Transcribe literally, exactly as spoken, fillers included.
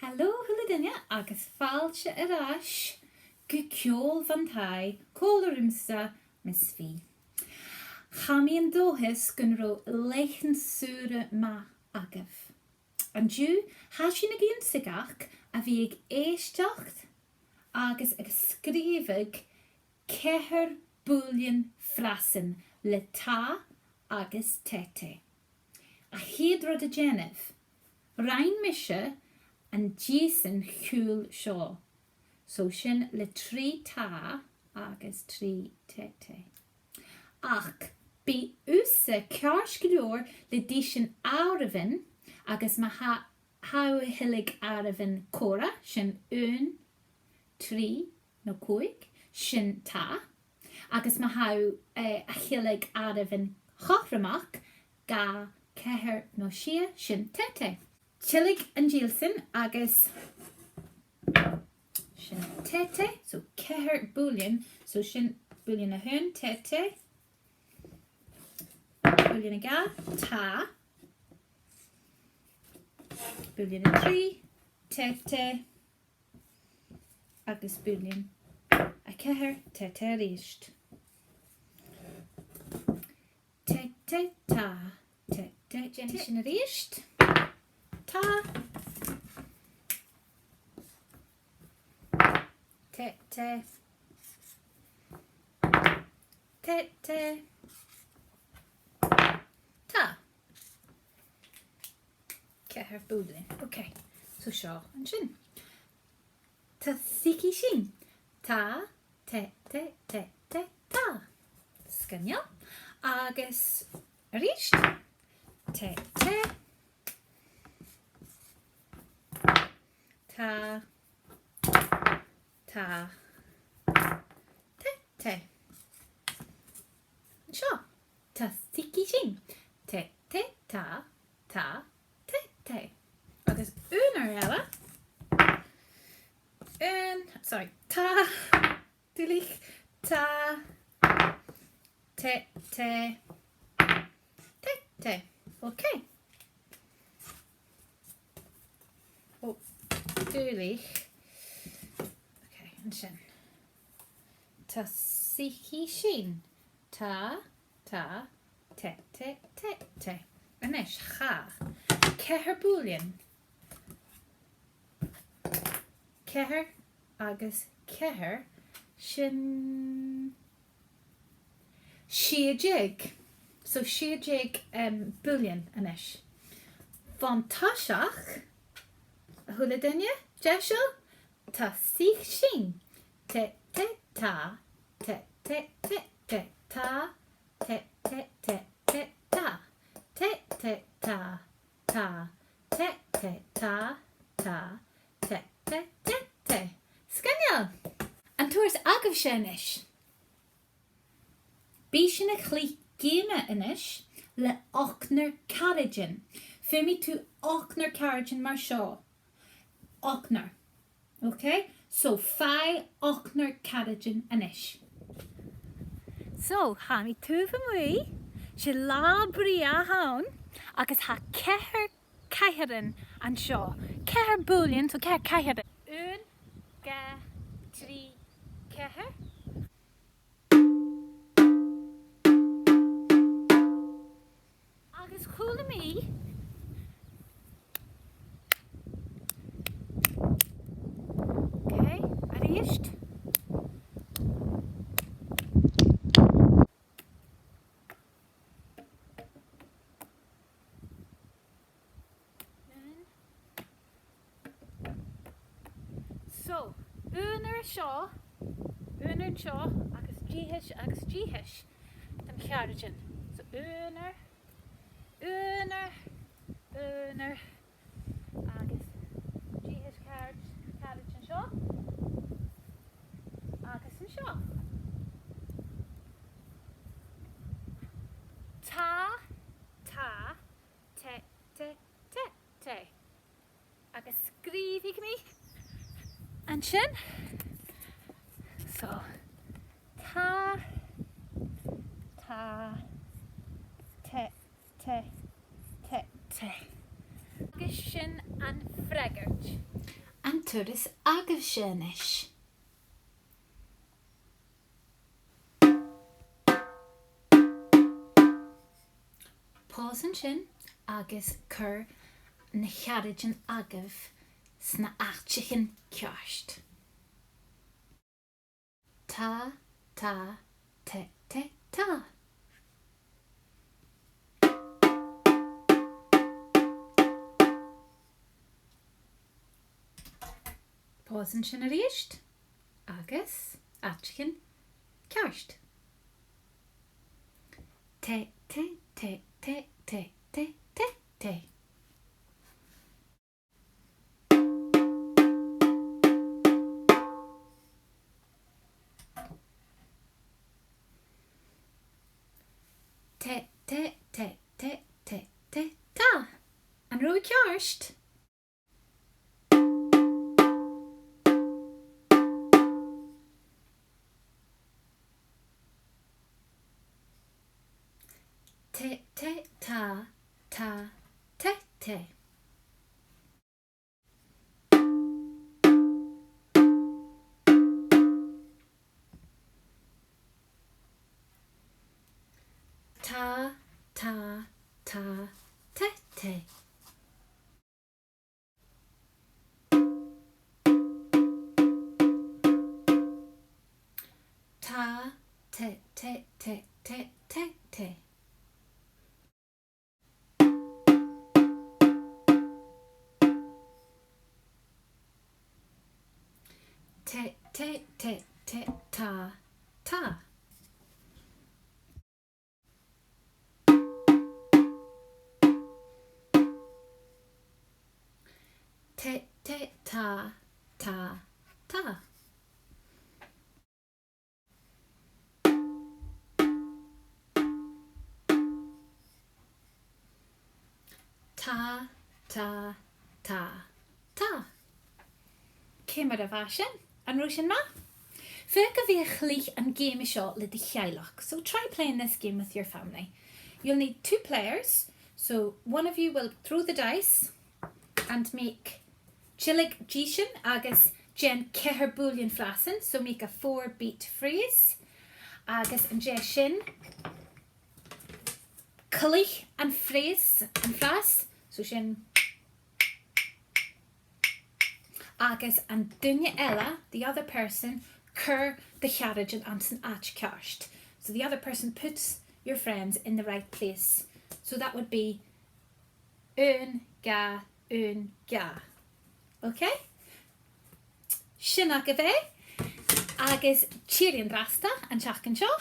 Halò a h-uile duine agus fàilte air ais gu Ceòl Bhon Taigh, còmhla riumsa, Miss Fee. Tha mi an dòchas gun robh leth-uair saor math agaibh. An-diugh, tha sinn ag ionnsachadh a bhith ag èisteachd agus ag sgrìobhadh ceithir buillean frasan le ta agus tete. A' chiad rud a dhèanaibh, rinn mise an deusan-ciùil seo. So sin le trì ta agus trì tete. Ach bidh thusa ceart gu leòr le deusan àireamhan agus ma tha, tha thu a' tilleadh àireamhan còmhla, sin aon, trì no còig, sin ta. Agus ma tha thu, eh, a' tilleadh àireamhan chothromach, dhà, ceithir no sia, sin tete. Tillidh an deusan agus sin tete, so ceithir buillean, so sin buillean a h-aon, tete, buillean a dhà, ta, buillean a trì, tete, agus buillean a ceithir, tete a-rithist. Tete, ta, tete, tete. Dèan sin a-rithist. Ta. Tete. Tete. Ta. Ceithir buillean. Ok. So seo an sin. Tòisichidh sinn. Ta, tete, tete, ta. Sgoinneil. Agus a-rithist. Tete. Ta. Ta. Tete. Seo. Tòisichidh sinn. Tete, ta, ta, tete. Agus aon uair eile. Aon, sorry, ta, duilich, ta, tete, tete. Ok. Ò, duilich. Ok, an sin. Tòisichidh sinn. Ta, ta, tete, tete. A-nis, cha. Ceithir buillean. Ceithir agus ceithir, sin sia-deug. So sia-deug, em, buillean a-nis. Bhon toiseach, a h-uile duine, deiseil, tòisichidh sinn. Tete, ta, tete, tete, ta, tete, tete, ta, tete, ta, ta, tete, ta, ta, tete, tete. Sgoinneil! An turas agaibhse a-nis. Bidh sinn a' cluich geama a-nis le ochdnar caraidean. Feumaidh tu ochdnar caraidean mar seo. Ochdnar. Ok? So, faigh ochdnar caraidean a-nis. So, tha mi taobh a-muigh, 's e latha brèagha a th' ann, agus tha ceithir caithrean an seo. Ceithir buillean, so ceithir caithrean. Aon, dhà, trì, ceithir. Agus chuala mi. Ok, a-rithist. So, aonar seo, aonar seo, agus dithis, agus dithis den charaidean. So, aonar, aonar, aonar, agus dithis caraid, caraidean seo, agus an seo. Ta, ta, te, te, te, te. Agus sgrìobhaidh mi an sin. So, ta, ta, te, te, te, te. Agus sin an freagairt. turas agaibhse a-nis. Pòs an sin agus cuir na caraidean agaibh sna h-àiteachan ceart. Ta, ta, te, te, ta. Pòs an sin a-rithist agus àiteachan ceart. Te, te, te, te, te, te, te, te. Te, te, te, te, te, te, ta. An robh e ceart? Te, te, ta, ta, te, te. Ta, ta, ta, te, te. Ta, te, te, te, te, te, te. Te, te, te, te, ta, ta. Te, te, ta, ta, ta. Ta, ta, ta, ta. Ciamar a bha sin? An robh sin math? Feuch a bhith a' cluich an geama seo le do theaghlach. So try playing this game with your family. You'll need two players. So one of you will throw the dice and make tilg dìosan agus dèan ceithir buillean frasan, so make a four beat phrase. Agus an dèidh sin, cluich an phrase, an fras, so sin. Agus an duine eile, the other person, cuir do charaidean anns an àite ceart. So the other person puts your friends in the right place. So that would be aon, dhà, aon, dhà. Okay? Sin agaibh e, agus tìoraidh an-dràsta an t-seachdain seo.